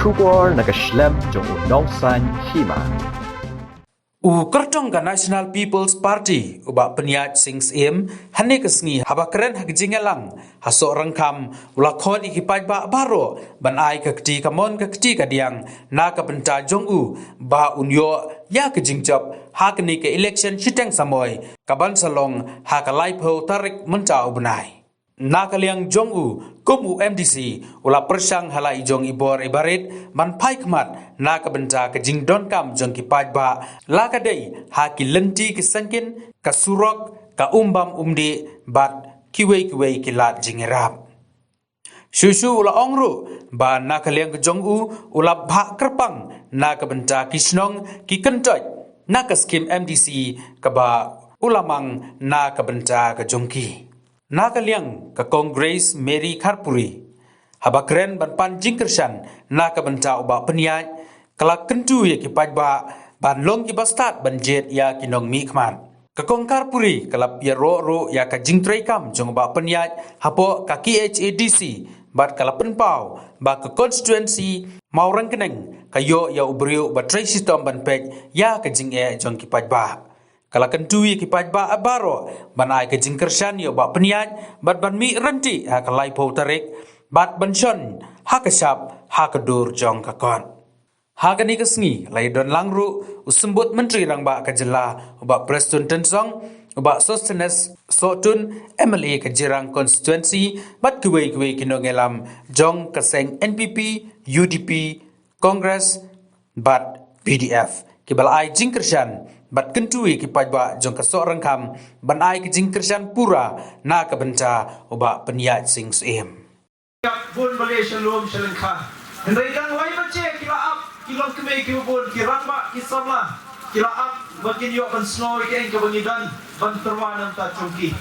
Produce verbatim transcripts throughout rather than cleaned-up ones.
Khubor na ka shlem jong u Nongsaiñ Hima. U kyrtong ka National People's Party, u Bah Pynïaid Sing Syiem, hynne ka sngi haba kren ha ka jingïalang ha Sohryngkham, u la khot ïa ki paidbah baroh ban ai ka kti kamon ka kti kadiang na ka bynta jong u, ba un ïoh ïa ka jingjop ha kane ka election shiteng samoi kaban sa long ha ka laiphew tarik mynta u bnai. Na ka liang jong u, kum u MDC, u la pyrshang ha la i jong i bor i barit ban phai khmat na ka bynta ka jingdonkam jong ki paidbah, la ka dei ha ki lynti ki syngkien, ka surok, ka um bam um dih bad kiwei kiwei ki lad jingïarap. Shuh shuh u la ong ruh ba na ka liang ka jong u, u la bhah kyrpang na ka bynta ki shnong ki kyntoit na ka skhim MDC kaba u la mang na ka bynta ka jong ki. Na ka liang ka Kong Grace Mary Kharpuri, haba kren ban pan jingkyrshan na ka bynta u Bah Pynïaid, ka la kyntu ïa ki paidbah ban long kiba stad ban jied ïa ki nongmihkhmat. Ka Kong Kharpuri ka la pynpaw ruh ïa ka jingtreikam jong u Bah Pynïaid hapoh ka KHADC, bad ka la pynpaw ba ka konstituensi Mawryngkneng ka ïoh ïa u briew ba trei shitom ban peit ïa ka jingeh jong ki paidbah. Ka la kyntu ïa ki paidbah baroh ban ai ka jingkyrshan ïa u Bah Pynïaid bad ban mih rynti ha ka laiphew tarik bad ban shon ha ka shap ha ka dur jong ka kot. Ha kane ka sngi la ïadon lang ruh u Symbud Myntri Rangbah ka jylla, u Bah Prestone Tynsong, u Bah Sosthenes Sohtun, MLA ka Jirang konstituensi, bad kiwei kiwei ki nongïalam jong ka seng NPP, UDP, Congress bad PDF, kiba la ai jingkyrshan bad kyntu ïa ki paidbah jong ka Sohryngkham ban ai ka jingkyrshan pura na ka bynta u Bah Pynïaid Sing Syiem. Bun ba leh sha lum sha lyngkha. Hynrei dang lai baje ki la ap, ki longkmie kiba bun, ki rangbah ki samla, ki la ap ba kin ïoh ban sngew ïa kaei kaba ngi don ban tyrwa na bynta jong ki.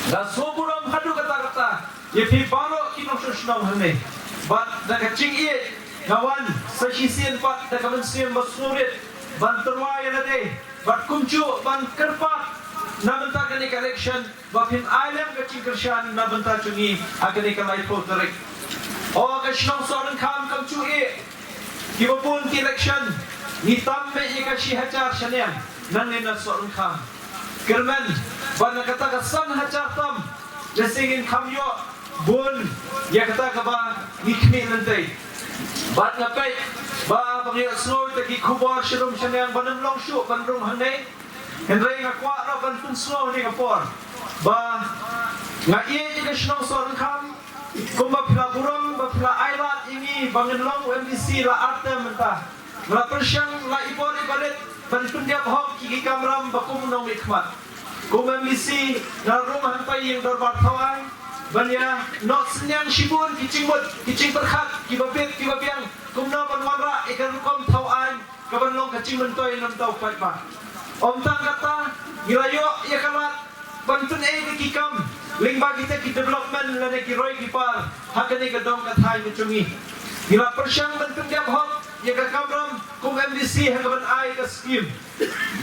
Nga sngewburom haduh katta katta ïa phi baroh ki nongshong shnong hangne. Bad da ka jingïeit nga wan sa shisien pat da ka mynsiem ba sngewrit ban tyrwa ïa lade bad kumjuh ban kyrpad na bynta kane ka election, ba phin ai lem ka jingkyrshan na bynta jong ngi ha kane ka laiphew tarik. O ka shnong Sohryngkham, kam ju ïeh, kiba bun ki election ngi tam beit ïa ka shi hajar shaniang nangne na Sohryngkham. Kyrmen ba na kata ka san hajar tam, lehse ngin kham ïoh bun ïa kata kaba ngi khmih lynti. Bad nga peit ba, ba ngi ïohsngew ïa ki khubor sharum shaniang ba nym long shuh ban rung hangne. Hynrei nga kwah ruh ban pynsngew ha kane ka por ba nga ïeit ïa ka shnong Sohryngkham, kumba phi la burom ba phi la ai lad ïa ngi ba ngin long u MDC la ar term mynta. Nga la pyrshang la i bor i barit ban pyndep hok ïa ki kamram ba kum u nongmihkhmat. Kum u MDC nga la rung hangtai ïa u dorbar thawaiñ ban ïa noh synñiang shibun ki jingmut ki jingpyrkhat kiba bit kiba biang, kumno ban wanrah ïa ka rukom thawaiñ kaban long ka jingmyntoi na bynta u paidbah. Ym tang katta, ngi la ïoh ïa ka lad ban pyni ïa ki kam lyngba kita ki development lane ki roi ki par ha kane ka dong ka thaiñ ka jong ngi. Ngi la pyrshang ban pyndep hok ïa ka kamram kum MDC ha kaban ai ka skim.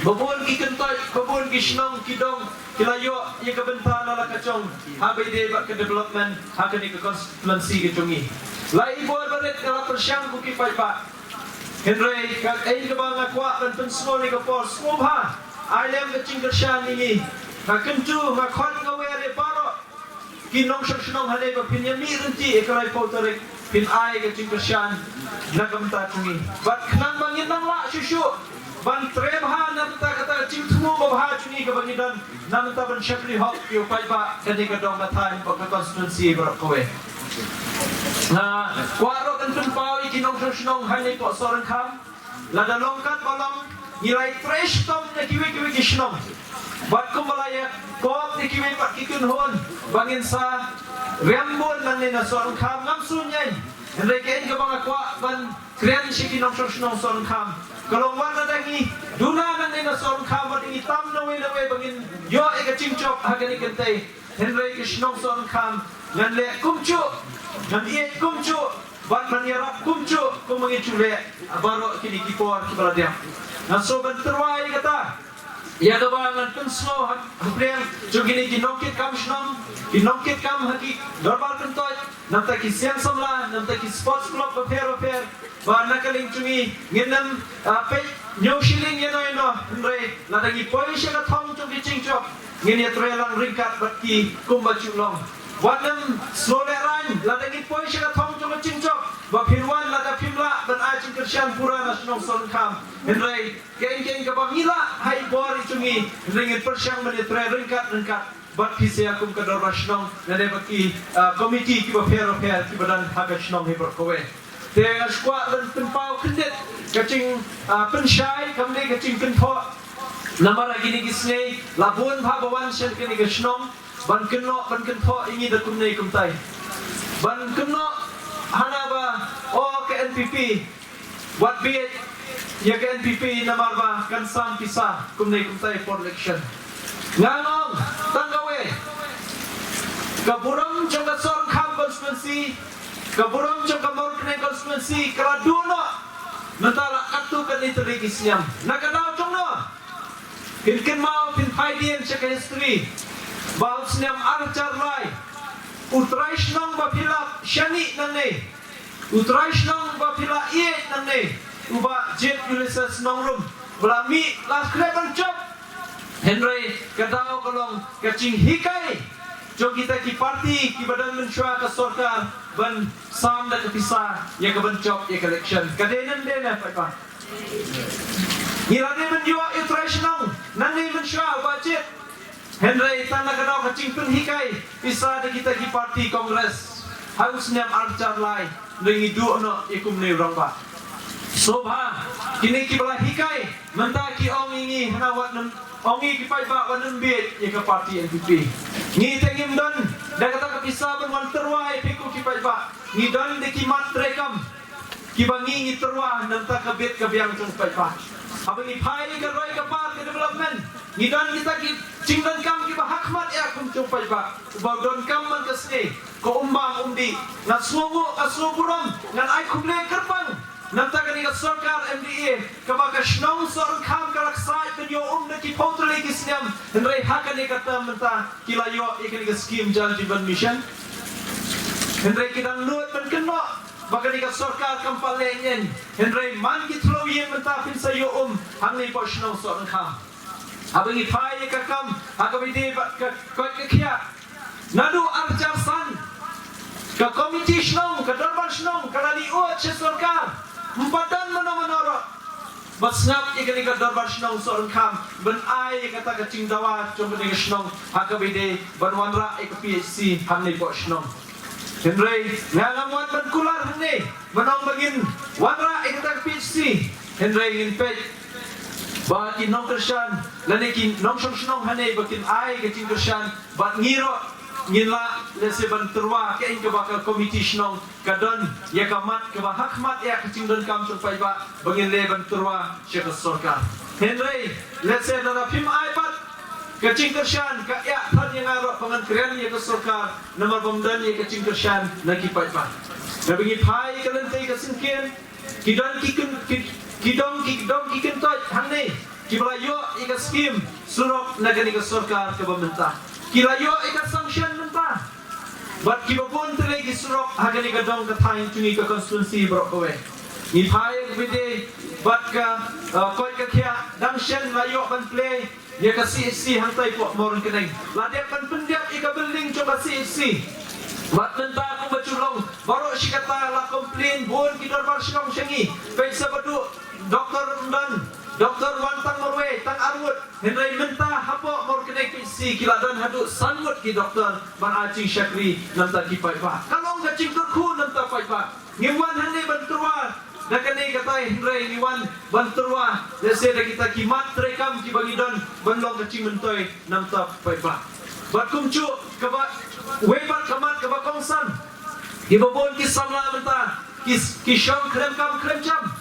Ba bun ki kyntoit, ba bun ki shnong ki dong ki la ïoh ïa ka bynta na la ka jong ha ba ïadei bad ka development ha kane ka constituency ka jong ngi. La i bor barit nga la pyrshang ko ki paidbah. Hynrei kaei kaba nga kwah ban pynsngew ha kane ka por, sngewbha ai lem ka jingkyrshan ïa ngi. Nga kyntu, nga khot, nga wer ïa baroh ki nongshong shnong hangne ba phin ïa mih rynti ïa ka laiphew tarik, phin ai ka jingkyrshan na ka bynta jong ngi. Bad khnang ba ngin nang lah shuh shuh ban trei bha na bynta kata ka jingthmu babha jong ngi kaba ngi don na bynta ban shakri hok ïa u paidbah, kane ka dong ka thaiñ bad ka constituency baroh kawei. Nga kwah ruh ban pynpaw ïa ki nongshong shnong hangne hapoh Sohryngkham, lada long katba long, ngi la ïatrei shitom na kiwei kiwei ki shnong. Bad kumba la ïakop na kiwei pat ki kynhun ba ngin sa riam bun nangne na Sohryngkham, ngam sngew ïeng. Hynrei kaei kaba nga kwah ban kren sha ki nongshong shnong Sohryngkham, ka long wat lada ngi duna nangne na Sohryngkham, wat ngi tam nawei nawei ba ngin ïoh ïa ka jingjop ha kane ka kynthei. Hynrei ka shnong Sohryngkham ngan leh kumjuh, ngan ïeit kumjuh, bad ngan ïarap kumjuh kumba ngi ju leh baroh kine ki por kiba la dep. Nga sngewbha ban tyrwa ïa kata. Ïa kaba ngan pynsngew ha, hapdeng jong kine ki nongkitkam shnong, ki nongkitkam ha ki dorbar kyntoit, na bynta ki siang samla, na bynta ki sports club bapher bapher, Ba na ka liang jong ngi ngin ym, ah, peit hynñiew shilling ïano ïano, hynrei lada ngi poi sha ka thong jong ki jingjop, ngin ïatrei lang ryngkat bad ki kumba ju long. Wat nym sngewlehraiñ lada ngi poi sha ka thong jong ka jingjop ba phin wan lada phim lah ban ai jingkyrshan pura na shnong Sohryngkham. Hynrei kein kein kaba ngi lah ha i bor i jong ngi, hynrei ngin pyrshang ban ïatrei ryngkat ryngkat bad phi sa kum ka dorbar shnong lane bad ki, ah, komiti kiba pher bapher kiba don ha ka shnong hi baroh kawei. Te nga sngewkwah ban pynpaw khyndiat ka jing, ah, pynshai kam dei ka jingkynthoh. Namar ha kine ki sngi la bun bha ba wan sha kane ka shnong ban kynnoh ban kynthoh ïa ngi da kumne kumtai. Ban kynnoh hana ba, oh, ka N P P, wat bieit ïa ka N P P namar ba kan sam pisa kumne kumtai por election. Nga ong tang kawei, ka burom jong ka Sohryngkham constituency, ka burom jong ka Mawryngkneng constituency ka la duh noh mynta la katto katne tylli ki snem. Na ka daw jong no? Phin kynmaw, phin peit dien sha ka history ba ha u snem ar hajar lai, u trai shnong ba phi la shaniah nangne, u trai shnong ba phi la ïeit nangne, u Bah J. Ulysses Nongrum, ba la mih, la khleh ban jop. Hynrei ka daw ka long ka jinghikai jong kita ki parti kiba don mynshuwa ka sorkar ban sam da ka pisa ïa ka ban jop ïa ka election. Ka dei ne ym dei, paidbah? Ngi la dei ban ïoh ïa u trai shnong nangne mynshuwa, u Bah J. Hynrei tang na ka daw ka jingpynhikai pisa da kita ki parti Congress ha u snem ar hajar lai, hynrei ngi duh noh ïa kumne u rangbah. Sngewbha, kine kiba la hikai mynta ki ong ïa ngi hana wat nym, ong ïa ki paidbah wat nym bieit ïa ka parti N P P. Ngi te ngim don da kata ka pisa ban wan tyrwa ïa phi ko ki paidbah. Ngi don da ki mat treikam kiba ngi, ngi tyrwa na ka bynta ka bit ka biang jong paidbah. Haba ngi phai ïa ka roi ka par ka development, ngi don kita ki jingdonkam kiba hakhmat ïa kum jong paidbah. Uba donkam man ka sngi, ka um bam um dih. Nga sngewnguh, nga sngew burom, ngan ai khublei kyrpang na ka bynta kane ka sorkar M D A, kaba ka shnong Sohryngkham ka la ksaid ban ïoh um na ki phew tylli ki snem, hynrei ha kane ka term mynta ki la ïoh ïa kane ka skim Jal Jeevan Mission. Hynrei ki dang nud ban kynnoh ba kane ka sorkar kam pat leh ngin, hynrei man ki thliew ïing mynta phin sa ïoh um hangne hapoh shnong Sohryngkham. Haba ngi phai ïa ka kam ha kaba ïadei bad ka koit ka khiah, naduh ar hajar san, ka komiti shnong, ka dorbar shnong ka la leit ud sha sorkar. Ym pat don mano mano ruh ba sngap ïa kane ka dorbar shnong Sohryngkham ban ai ïa kata ka jingdawa jong kane ka shnong ha kaba ïadei ban wanrah ïa ka P H C hangne hapoh shnong. Hynrei nga ngam wan ban kular hangne ban ong ba ngin wanrah ïa kata ka P H C. Hynrei ngin peit ba ki nongkyrshan lane ki nongshong shnong hangne ba kin ai ka jingkyrshan bad ngi ruh ngin lah lehse ban tyrwa, kein kaba ka komiti shnong ka don ïa ka mat kaba hakhmat ïa ka jingdonkam jong paidbah ba ngin leh ban tyrwa sha ka sorkar. Hynrei lehse lada phim ai pat ka jingkyrshan, ka ïa than ïa nga ruh ba ngan kren ïa ka sorkar namar bym don ïa ka jingkyrshan na ki paidbah. Naba ngi phai ka lynti ka syngkien, ki don ki kyn-, ki, ki don ki, don ki kyntoit hangne kiba la ïoh ïa ka skim surok na kane ka sorkar kaba mynta. Ki la ïoh ïa ka sanction mynta. Bad kiba bun tylli ki surok ha kane ka dong ka thaiñ jong ngi, ka constituency baroh kawei. Ngi phai ïa kaba ïadei bad ka, uh, koit ka khiah, dang shen la ïoh ban plie ïa ka C H C hangtai hapoh Mawryngkneng. La dep ban pyndep ïa ka building jong ka C H C. Bad mynta kumba ju long baroh shi katta la complain bun ki dorbar shnong sha ngi. Peit sa ba duh doktor ym don, doktor wan tang marwei, tang arngut. Hynrei mynta hapoh Mawryngkneng P H C ki la don haduh san ngut ki doktor ban ai jingshakri na ka bynta ki paidbah. Ka long ka jingkyrkhu na ka bynta paidbah. Ngim wan hangne ban tyrwa da kane katai, hynrei ngi wan ban tyrwa lehse da kita ki mat treikam kiba ngi don ban long ka jingmyntoi na ka bynta paidbah. Bad kumjuh kaba, wei pat ka mat kaba kongsan, kiba bun ki samla mynta ki, ki shong khlem kam khlem jam.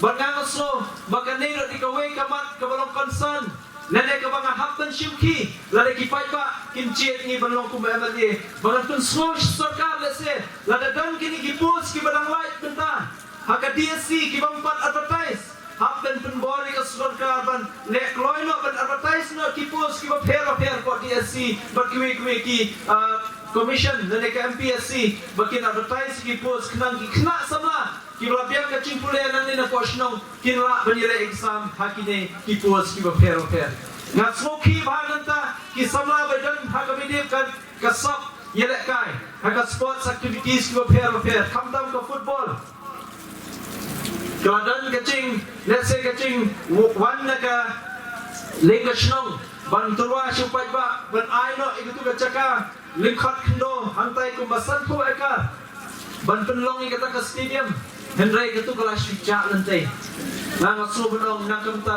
Bad nga nga sngew ba kane ruh dei kawei ka mat kaba long kongsan. Lane kaba nga hap ban shim khie, lada ki paidbah kin jied ngi ban long kum u M L A, ba ngan pynsngew sha sorkar lehse lada don kine ki post kiba dang lait mynta ha ka D S C ki bym pat advertise, hap ban pynbor ïa ka sorkar ban leh kloi noh ban advertise noh ki post kiba pher bapher hapoh D S C bad kiwei kiwei ki, ah, Commission lane ka M P S C ba kin advertise ki post khnang ki khynnah samla kiba la biang ka jingpule nangne na poh shnong kin lah ban ïaleh exam ha kine ki post kiba pher bapher. Nga sngewkhia bha nangta ki samla ba don ha kaba ïadei bad ka sap ïalehkai ha ka sports activities kiba pher bapher, khamtam ka football. Ka la don ka jing, lehse ka jing, wan na ka lieng ka shnong ban tyrwa sha u paidbah ban ai noh ïa katu ka jaka lyngkot khyndew hangtai kumba sanphew ekar ban pynlong ïa kata ka stadium. Hynrei katu ka la shu jah lynti. Nga nga sngewbha ban ong na ka bynta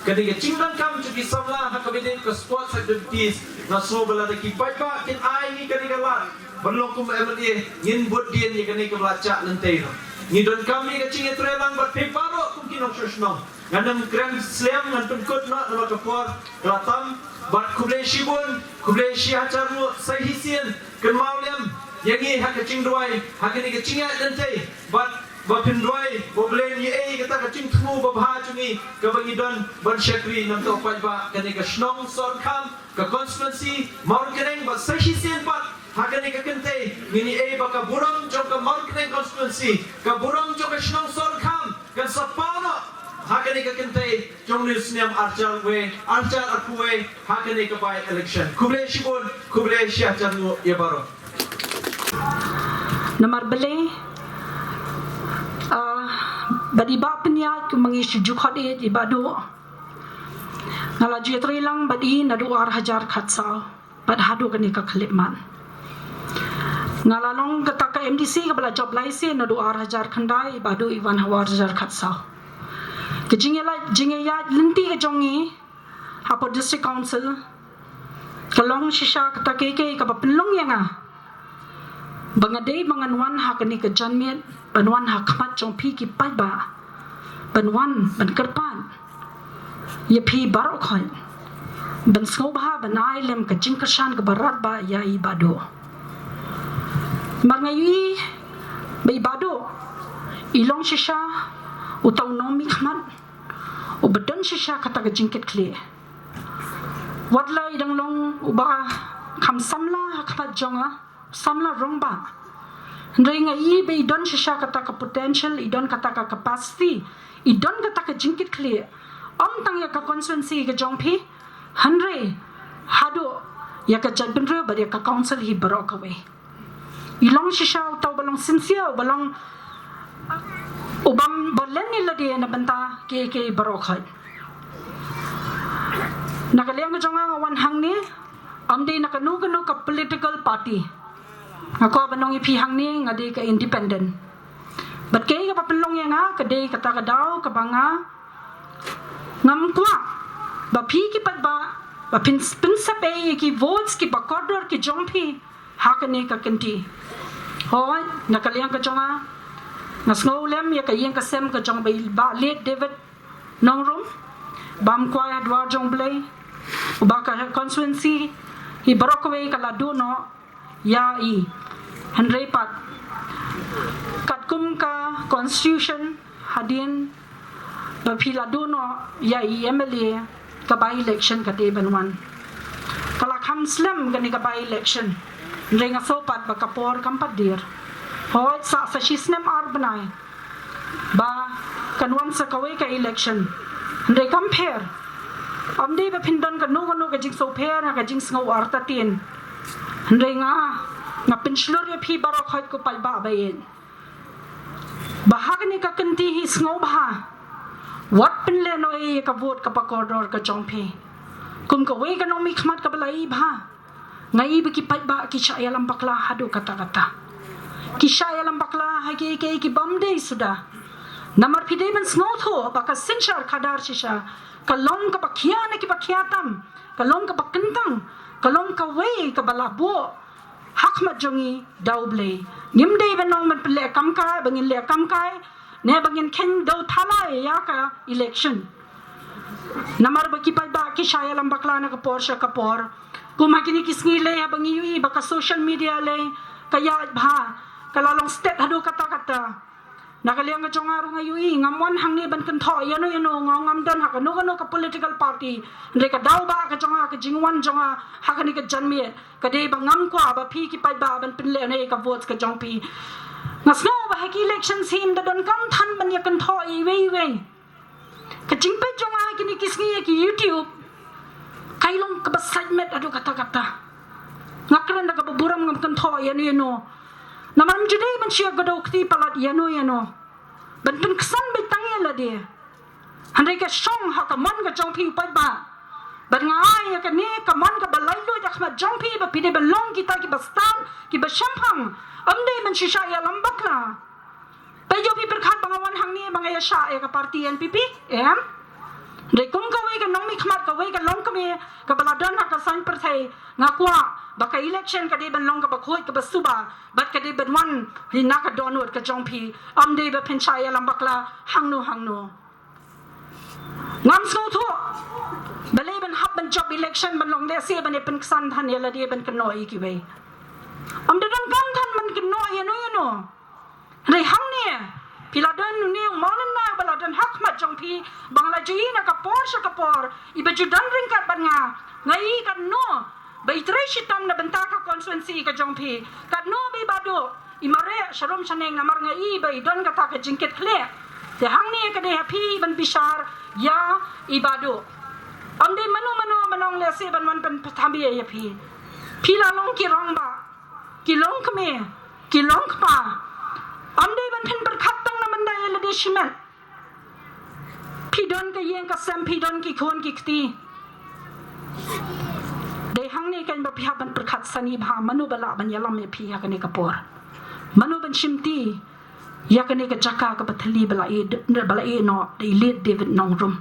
kane ka jingdonkam jong ki samla ha kaba ïadei ka sports activities, nga sngewbha lada ki paidbah kin ai ngi kane ka lad ban long kum M L A, ngin bud dien ïa kane kaba la jah lynti noh. Ngi donkam ïa ka jingïatreilang bad phi baroh kum ki nongshong shnong. Ngan ym kren slem, ngan pynkut noh namar ka por ka la tam. Bad khublei shibun, khublei shi hajar nguh, sa shisien kynmaw lem ïa ngi ha ka jingduwai ha kane ka jingïaid lynti. Bad ba phin duwai ba U Blei un ïa ei kata ka jingthmu babha jong ngi kaba ngi don ban shakri na bynta u paidbah kane ka shnong Sohryngkham, ka constituency Mawryngkneng, bad sa shisien pat ha kane ka kynti ngin ïa ei ba ka burom jong ka Mawryngkneng constituency, ka burom jong ka shnong Sohryngkham kan sa paw noh ha kane ka kynti jong une u snem ar hajar wei, ar hajar arphew wei ha kane ka by election. Khublei shibun, khublei shi hajar nguh ïa baroh. Namar balei, ah, bad i Bah Pynïaid kumba ngi shu ju khot ïa i Bah Duh. Nga la ju ïatreilang bad i naduh ar hajar khatsaw bad haduh kane ka khyllipmat. Nga la long kata ka M D C kaba la jop lai sien naduh ar hajar khyndai, i Bah Duh i wan ha u ar hajar khatsaw. Ka jingïalait, jingïaid lynti ka jong ngi hapoh District Council ka long shisha kata ka, ka, kaba pynlong ïa nga ba nga dei ba ngan wan ha kane ka janmiet, ban wan ha khmat jong phi ki paidbah, ban wan ban kyrpad ïa phi baroh khoit ban sngewbha ban ai lem ka jingkyrshan kaba radbah ïa i Bah Duh. Namar nga ïohi ba i Bah Duh i long shisha uta u nongmihkhmat uba don shisha kata ka jingkitkhlieh. Wat la i dang long uba kham samla ha khmat jong nga, samla rangbah, hynrei nga ïohi ba i don shisha kata ka potential, i don kata ka capacity, i don kata ka jingkitkhlieh, ym tang ïa ka constituency ka jong phi, hynrei haduh ïa ka jaitbynriew bad ïa ka council hi baroh kawei. I long shisha uta uba long sincere, uba long, uba, uba len ïa lade na bynta ki, ki baroh khoit. Na ka liang ka jong nga nga wan hangne, ym dei na kano kano ka political party. Nga kwah ban ong ïa phi hangne nga dei ka independent. Bad kaei kaba pynlong ïa nga ka dei kata ka daw kaba nga ngam kwah ba phi ki paidbah ba phin pynsep ei ïa ki votes kiba kordor ki jong phi ha kane ka kynti. Hooid, na ka liang ka jong nga nga sngew lem ïa ka ïing ka sem ka jong i Bah late David Nongrum, bam kwai ha dwar jong U Blei, uba ka constituency hi baroh kawei ka la duh noh ïa i. Hynrei pat katkum ka constitution, hadien ba phi la duh noh ïa i M L A, ka by election ka dei ban wan. Ka la kham slem kane ka by election, hynrei nga sngew pat ba ka por kam pat dier. Hooid, sa, sa shisnem ar bnai ba kan wan sa kawei ka election, hynrei kam pher. Ym dei ba phin don kano kano ka jingsngewpher ha ka jingsngew artatien, hynrei nga, nga pynshlur ïa phi baroh khoit ko paidbah ba ïeit ba ha kane ka kynti hi sngewbha wat pynlehnohei ïa ka vote kaba kordor ka jong phi. Kum kawei ka nongmihkhmat kaba la ïohi bha, nga ïohi ba ki paidbah ki shah ïalam bakla haduh katta katta. Ki shah ïalam bakla ha kiei kiei ki bym dei suda. Namar phi dei ban sngewthuh ba ka synshar khadar shisha ka long kaba khia na kiba khia tam, ka long kaba kyntang, ka long kawei kaba la buh ha khmat jong ngi da U Blei. Ngim dei ban ong ban pynleh kam kai, ba ngin leh kam kai ne ba ngin kheiñ dew thala ïa ka election. Namar ba ki paidbah ki shah ïalam bakla na ka por sha ka por. Kum ha kine ki sngi lei haba ngi ïohi ba ka social media lei ka ïaid bha, ka la long stet haduh katta katta. Na ka liang ka jong nga ruh nga ïohi, ngam wan hangne ban kynthoh ïano ïano, nga ngam don ha kano kano ka political party. Hynrei ka daw ba ka jong nga, ka jingwan jong nga ha kane ka janmiet, ka dei ba ngam kwah ba phi ki paidbah ban pynlehnoh ïa ka vote ka jong phi. Nga sngew ba ha ki election sim da donkam than ban ïa kynthoh ïa iwei iwei. Ka jingpeit jong nga ha kine ki sngi ha ki YouTube ka long kaba sait met haduh katta katta. Nga kren da kaba burom, ngam kynthoh ïano ïano. Namar ym ju dei ban shu ïa kdew kti palat ïano ïano, ban pynksan beit tang ïa lade. Hynrei ka shong ha ka mon ka jong phi u paidbah. Bad nga ai ïa kane ka mon kaba laitluid ha khmat jong phi ba phi dei ban long kita kiba stad, kiba shemphang. Ym dei ban shu shah ïalam bakla. Peit, ïoh phi pyrkhat ba nga wan hangne ba nga ïa shah ïa ka party N P P, em? Hynrei kum kawei ka nongmihkhmat, kawei ka longkmie kaba la don ha ka saiñ pyrthei, nga kwah ba ka election ka dei ban long kaba khuid, kaba suba, bad ka dei ban wan hi na ka dohnud ka jong phi. Ym dei ba phin shah ïalam bakla hangno hangno. Ngam sngewthuh balei ban hap ban jop election ban long lehse ban ïa pynksan than ïa lade ban kynnoh ïa kiwei. Ym da donkam than ban kynnoh ïano ïano. Hynrei hangne phi la don une u mawlynnai ba la don ha khmat jong phi, ba nga la ju ïohi na ka por sha ka por, iba ju don ryngkat bad nga. Nga ïohi katno ba i trei shitom na bynta ka constituency ka jong phi, katno ba i Bah Duh i mareh sharum shaneng, namar nga ïohi ba i don kata ka jingkitkhlieh. Te hangne ka dei ha phi ban bishar ïa i Bah Duh. Ym dei mano mano ban ong lehse ban wan pynpatham ïa phi. Phi la long ki rangbah, ki longkmie, ki longkpa. Ym dei ban phin pyrkhat tang na mynta ïa lade shimet. Phi don ka ïing ka sem, phi don ki khun ki kti. Dei hangne kan ba phi hap ban pyrkhat sani bha, mano ba lah ban ïalam ïa phi ha kane ka por. Mano ban shimti ïa kane ka jaka kaba thylli ba la ïeh, ba la ïeh noh da i Late David Nongrum.